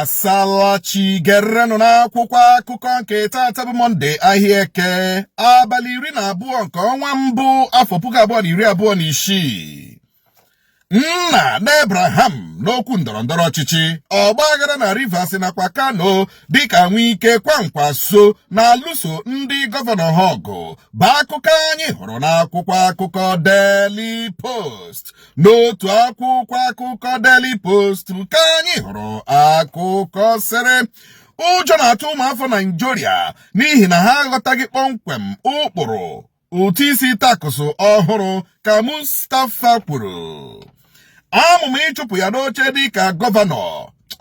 Asalachi gerenụ n'akwụkwọ akụkọ nke taata bụ Mọnde, ahịa Eke, abalị 12 nke ọnwa mbụ, afọ 2026. Nna na Abraham n'okwu ndọrọ ndọrọ ọchịchị, ọgbaghara na Rivers nakwa Kano dịka Wike, Kwankwaso na-alụso ndị gọvanọ ha ọgụ bụ akụkọ anyị hụrụ n'akwụkwọ akụkọ Daily Post. N'otu akwụkwọ akụkọ Daily Post ka anyị hụrụ akụkọ sịrị ụjọ na-atụ ụmụafọ Naijiria n'ihi na ha aghọtaghị kpọmkwem ụkpụrụ ụtụ isi tax ọhụrụ, ka Mustapha kwuru. Amụma ịchụpụ ya n'oche dịka gọvanọ,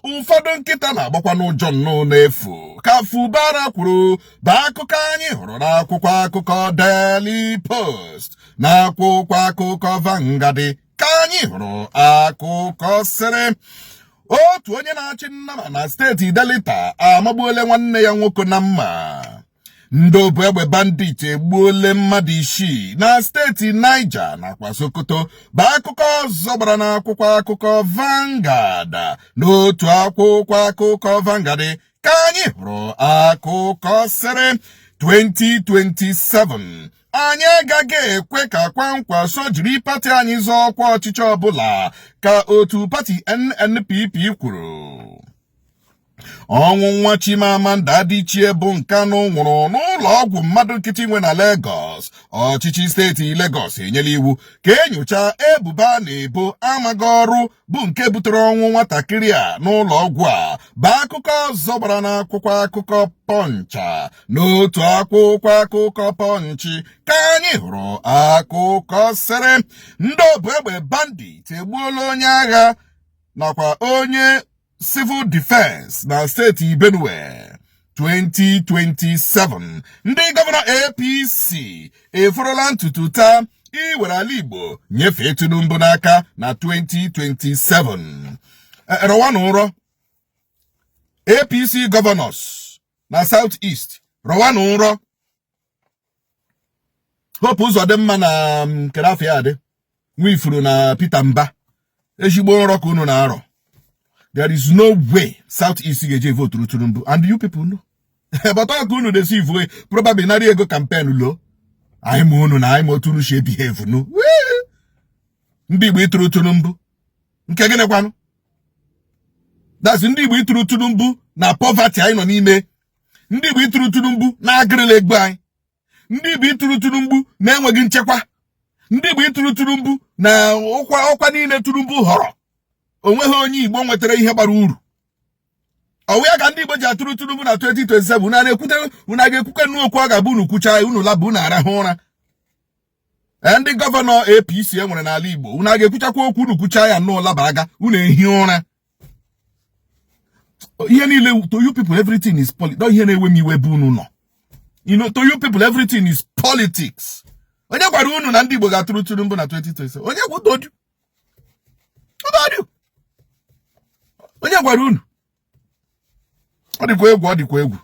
ụfọdụ nkịta na-agbakwa n'ụjọ nnọọ n'efu, ka Fubara kwuru, bụ akụkọ anyị hụrụ n'akwụkwọ akụkọ Daily Post. N'akwụkwọ akụkọ Vanguard ka anyị hụrụ akụkọ sịrị otu onye na-achị nnama na steeti Delta amagbuole nwanne ya nwoke na mma. Ndị obu egbe bandit egbuole mmadụ isii na steeti Niger nakwa Sokoto bụ akụkọ ọzọ gbara n'akwụkwọ akụkọ Vanguard. N'otu akwụkwọ akụkọ Vanguard ka anyị hụrụ akụkọ sịrị 2027, anyị agaghị ekwe ka Kwankwaso jiri pati anyị zọọ ọkwa ọchịchị ọbụla, ka otu pati NNPP kwuru. Ọnwụ nwa Chimamanda Adichie bụ Nkanụ nwụrụ n'ụlọ ọgwụ mmadụ nkịtị nwe na Lagos, ọchịchị steeti Lagos enyela iwu ka enyocha ebubo a na-ebo amaghị ọrụ bụ nke butere ọnwụ nwatakịrị a n'ụlọ ọgwụ a, bụ akụkọ ọzọ gbara n'akwụkwọ akụkọ Punch. N'otu akwụkwọ akụkọ Punch ka anyị hụrụ akụkọ sịrị ndị obu egbe bandit egbuola onye agha nakwa onye civil defense na steeti Benue. 2027, ndị gọvanọ APC eforola ntutu taa iwere ala Igbo nyefee Tinubu n'aka na 2027. Rọwanụ nrọ, APC governors na South East, rọwanụ nrọ. Hope Uzodimma na kedu afọ ya adị Nwifuru na Peter Mba, ezigbo nrọ ka unu na-arọ. There is no way South East ga-eje vote Tinubu, and you people know, but ọ ka unu deceive, probably nara ego campaign lo anyị ma unu na anyị ma otu unu si behave nu. Ndị Igbo ịtụrụ Tinubu nke gịnị kwanụ? That's ndị Igbo ịtụrụ Tinubu na poverty anyị nọ n'ime, ndị Igbo ịtụrụ Tinubu na agịrịla egbe anyị, ndị Igbo ịtụrụ Tinubu na-enweghị nchekwa, ndị Igbo ịtụrụ Tinubu na ọkwa ọkwa niile Tinubu họrọ, onweghị onye Igbo nwetara ihe gbara uru. Ọwụ ya ka ndị Igbo ji atụrụ Tinubu na 2027? Unu na-ekwute, unu ga-ekwukwe nnukwu okwu ọ ga-abụ unu kwuchaa, unu laba, unu arahụ ụra. Ee, ndị gọvanọ APC e nwere n'ala Igbo, unu a ga-ekwuchakwa okwu unu kwuchaa ya nnọọ laba aga, unu ehi ụra. Ihe niile, to you people everything is politics. Ihe na-ewe m iwe bụ unu nọ, to you people everything is politics. Onye gwara unu na ndị Igbo ga-atụrụ Tinubu na 2027? Onye gwutodu? Onye gwara unu? Ọ dịkwa egwu, ọ dịkwa egwu.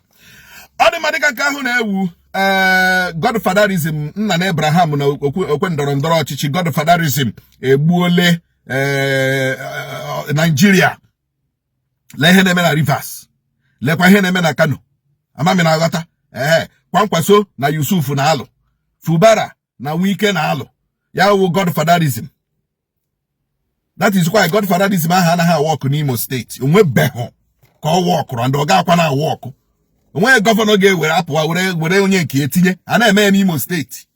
Ọ dị mma, dịka nke ahụ na-ewu, ee, godfatherism, nna na Abraham na okwe ndọrọ ndọrọ ọchịchị, godfatherism egbuole ee Naijiria. Lee ihe na-eme na Rivers, lekwa ihe na-eme na Kano. Amami na aghọta. Ee, Kwankwaso na Yusuf na-alụ, Fubara na Wike na-alụ, ya wụ godfatherism. That is why godfatherism ahụ anaghị awọkụ n'Imo Steeti. Onwebeghị ka ọ wọkụrụ, ndị ọ ga-akwa na awọkụ. Onweghị gọvanọ ga-ewere apụwa were onye nke etinye a na-eme ya n'Imo Steeti.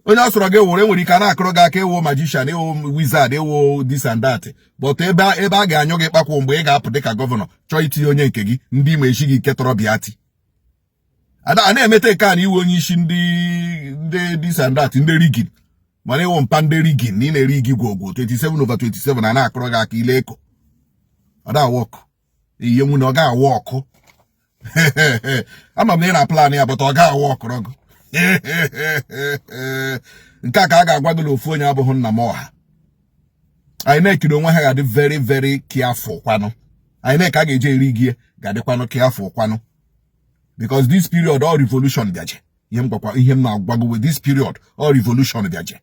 Onye ọ sọrọ gị were, nwere ike a na-akụrụ gị aka, ịwụ magician, ịwụ wizard, ịwụ this and that, but ebe a ga-anyụ gị kpakwụ mgbe ị ga-apụ dịka gọvanọ chọọ itinye onye nke gị, ndị Imo echi gị nke tọrọ bịa ti a na-emete nke a na iwe onye isi ndị this and that, ndị rigging, mana ịwụ mpa ndị rigging na ị na-eri gị gwogwo 27 over 27, a na-akụrụ gị aka ile eko. Ọ da-awọkụ ihe nwụ na ọ ga-awụ ọkụ. Ama m na ị na plan ya, but ọ ga-awụ ọkụrọ gị. Nke a ka a ga-agwa gị na ofu onye abụghị nna m ọha. INEC na onwe ha ga-adị very very careful kwanụ. INEC a ga-eje eri gị ga-adịkwanụ careful kwanụ, because this period, all revolution bịaje. Ihe m gwakwa, ihe m na-agwa gị, with this period, all revolution bịaje.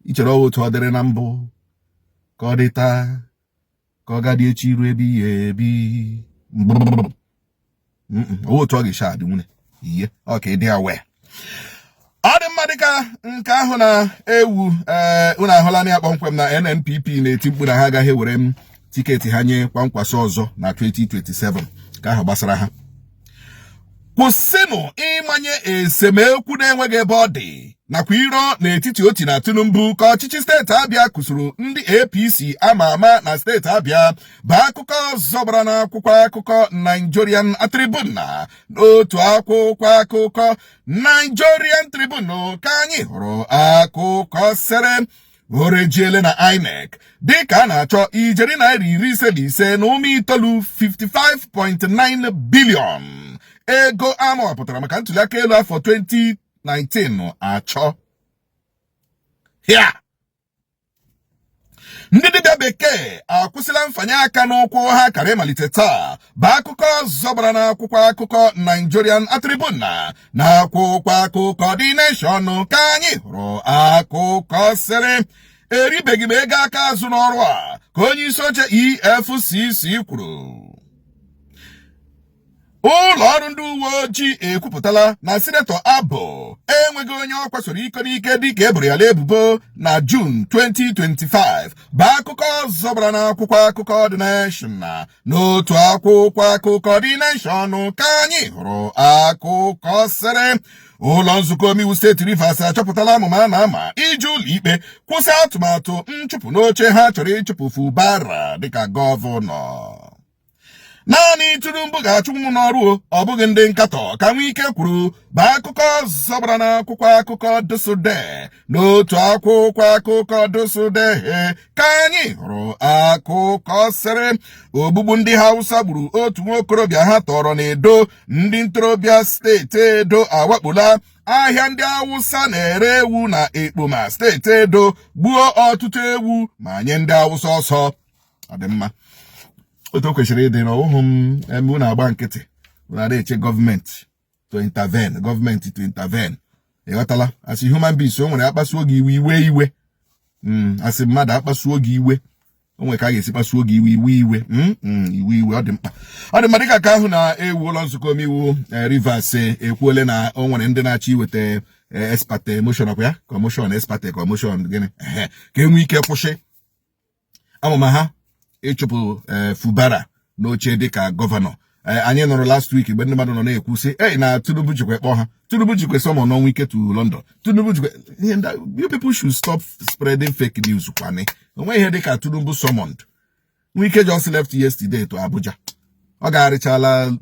Ichere otu ọ dịrị na mbụ ka ọ dị taa ka Ka ọ ga-adị echi ruo ebighị ebi. Otu ọ ga-esi adị nwunye ihe ọ ka ịdị aware. Ọ dị mma. Dịka nke ahụ na-ewu, ee, unu ahụla na ya kpọmkwem na NNPP na-eti mkpu na ha agaghị ewere m ticket ha nye Kwankwaso ọzọ na 2027 ka ahụ gbasara ha. Kwụsịnụ ịmanye esemokwu na-enweghị ebe ọ dị nakwa iro n'etiti Otti na Tinubu, ka ọchịchị steeti Abịa kụsuru ndị APC ama ama na steeti Abịa, bụ akụkọ ọzọ gbara n'akwụkwọ akụkọ Nigerian Tribune. Na n'otu akwụkwọ akụkọ Nigerian Tribune ka anyị hụrụ akụkọ sịrị orejiele na INEC dịka a na-achọ ijeri naira 55.9, 55.9 billion ego amawapụtara maka ntuliaka elu afọ 2019 achọ ya. Ndị dibịa bekee akwụsịla mfanye aka n'ụkwụ ha kara ịmalite taa, bụ akụkọ ọzọ gbara n'akwụkwọ akụkọ Nigerian Tribune. Na akwụkwọ akụkọ The Nation ka anyị hụrụ akụkọ sịrị eribeghị m ego aka azụ n'ọrụ a, ka onye isi oche EFCC kwuru. Ụlọ ọrụ ndị uwe ojii ekwupụtala na Sinetọ Abbo enweghị onye ọ kwasoro iko n'ike dịka eboro ya ebubo na Jun 2025, bụ akụkọ ọzọ gbara n'akwụkwọ akụkọ The Nation. Na n'otu akwụkwọ akụkọ The Nation ka anyị hụrụ akụkọ sịrị ụlọ nzukọ omeiwu steeti Rivers achọpụtala amụma a na-ama iji ụlọ ikpe kwụsị atụmatụ nchụpụ n'oche ha chọrọ ịchụpụ Fubara dịka gọvanọ. Naanị Tinubu ga-achụnwu m n'ọrụ, ọ bụghị ndị nkatọ, ka Wike kwuru, bụ akụkọ ọzọ gbara n'akwụkwọ akụkọ ThisDay. N'otu akwụkwọ akụkọ ThisDay ka anyị hụrụ akụkọ sịrị ogbugbu ndị Hausa gburu otu nwaokorobịa ha tọrọ n'Edo. Ndị ntorobịa steeti Edo awakpola ahịa ndị Awụsa na-ere ewu na Ekpoma, steeti Edo, gbuo ọtụtụ ewu ma nye ndị Awụsa ọsọ. Ọ dị mma otu o kwesịrị ịdị na ọhụhụ m eme unu agba nkịtị, unu na-eche gọọmenti to intervene, gọọmenti to intervene. Ịghọtala? Asị human beings, o nwere akpasuo gị iwe, iwe iwe, asị mmadụ akpasuo gị iwe, o nwere ka a ga-esi kpasuo gị iwe, iwe iwe, iwe iwe. Ọ dị mkpa, ọ dị mma. Dịka ka ahụ na-ewu, ụlọ nzukọ omeiwu Rivers ekwuole na o nwere ndị na-achọ iweta ex parte motion, ọkwa ya commotion, ex parte commotion gịnị, ka e nwee ike kwụsị amụma ha ịchụpụ Fubara n'oche dịka gọvanọ. Anyị nụrụ last week mgbe ndị mmadụ nọ na-ekwu sị ei na Tinubu jikwa kpọọ ha, Tinubu jikwa summon Wike to London, Tinubu jikwa ihe ndị. You people should stop spreading fake news. Kwane onwe ihe dịka Tinubu summoned Wike. Just left yesterday to Abuja. Ọ gagharịchala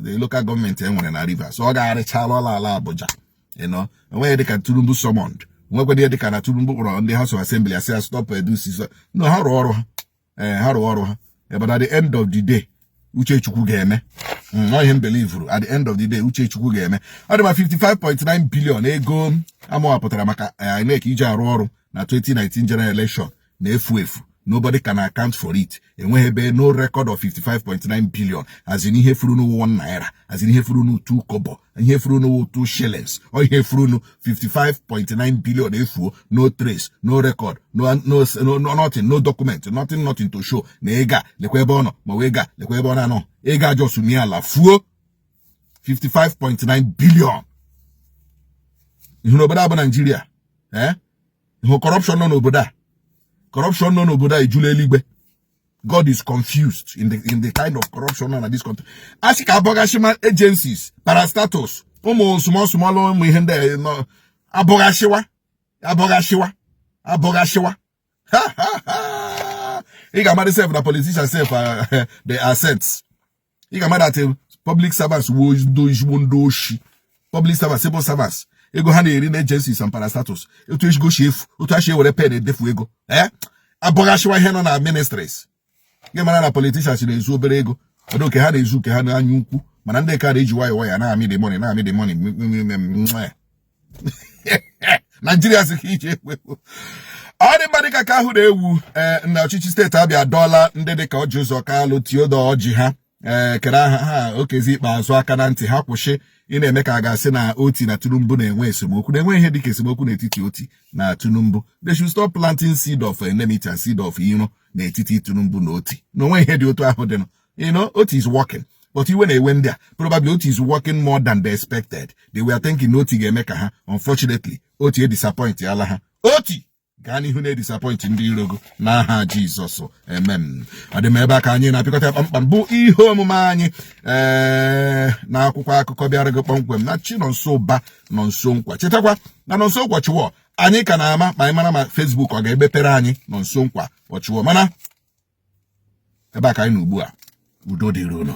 the local gọọmenti e nwere na Rivers, ọ gagharịchala ọla ala Abuja. Onweghị dịka Tinubu summoned, nwekwana ihe dịka na Tinubu kpọrọ ndị House of Assembly asị ya stop this. No, ha rụọ ọrụ ha, ee, ha rụọ ọrụ ha. But at the end of the day, uche Chukwu ga-eme. Ọ ihe m believeru, at the end of the day, uche Chukwu ga-eme. Ọ dị ma 55.9 billion ego amawapụtara maka INEC iji arụ ọrụ na 2019 general election na-efu efu. Nobody can account for it. Enweghị ebe, no record of 55.9 billion, as in ihe furu n'ụwa 1 naira, as in ihe furu n'u 2 kobo, ihe furu n'ụwa 2 shillings, ọ ihe furu n'u 55.9 billion efuo. No trace, no record, no, no, no, no, nothing, no document, nothing, nothing to show na ego a lekwa ebe ọ nọ, ma ọ ego a lekwa ebe ọ na-anọ. Ego a just mie ala fuo, 55.9 billion. Ihụrụ obodo a bụ Naijiria, eh, hụ corruption nọ n'obodo a. Corruption nọ n'obodo a ejula eluigwe. God is confused in the kind of corruption nọ na this country. A sị ka abọghashima agencies, parastatals, ụmụ small small, ụmụ ihe ndị a nọ abọghashiwa, abọghashiwa, abọghashiwa. Ị ga-amadị sef na politicians sef, they are saints. Ị ga-ama that public servants wo ndị ezigbo ndị oshi. Public servants, civil servants, ego ha na-eri na agencies and parastatals, otu ego si efu, otu a si ewere pen edefu ego, eh, abọghashiwa ihe nọ na ministries. Gị mara na politicians na-ezu obere ego ọdụ nke ha na-ezu nke ha n'anya ukwu, mana ndị ka na-eji nwayọọ nwayọọ na-amị the money, na-amị the money. Naijiria sị ka ije ekwe. Ọ dị mma. Dịka ka ahụ na-ewu, ee, na ọchịchị steeti Abịa adọọla ndị dịka Orji Uzor Kalu, Theodore Orji ha, ee, kere aha ha Okezie Ikpeazu aka na ntị, ha kwụsị ị na-eme ka a ga-asị na Otti na Tinubu na-enwe esemokwu, na-enwe ihe dịka esemokwu n'etiti Otti na Tinubu. They should stop planting seed of enmity and seed of iro. N'etiti Tinubu na Otti na onwe ihe dị otu ahụ dịnụ. Otti is working, but iwe na-ewe ndị a. Probably Otti is working more than they expected. They were thinking na Otti ga-eme ka ha. Unfortunately, Otti edisappoint ala ha. Otti, gaa n'ihu na-edisappoint ndị iro gị n'aha Jizọs, amen. Ọ dị m ebe a ka anyị na-apịkọta kpamkpam bụ ihe omume anyị ee na akwụkwọ akụkọ bịara gị kpọmkwem na Chinonso Ụba nọ nso nkwa. Chetakwa na Nonso Nkwa chụọ anyị ka na-ama ma anyị mara ma Facebook ọ ga-emepere anyị Nonso Nkwa ọchụọ, mana ebe a ka anyị nọ ugbu a. Udo dịrị unu.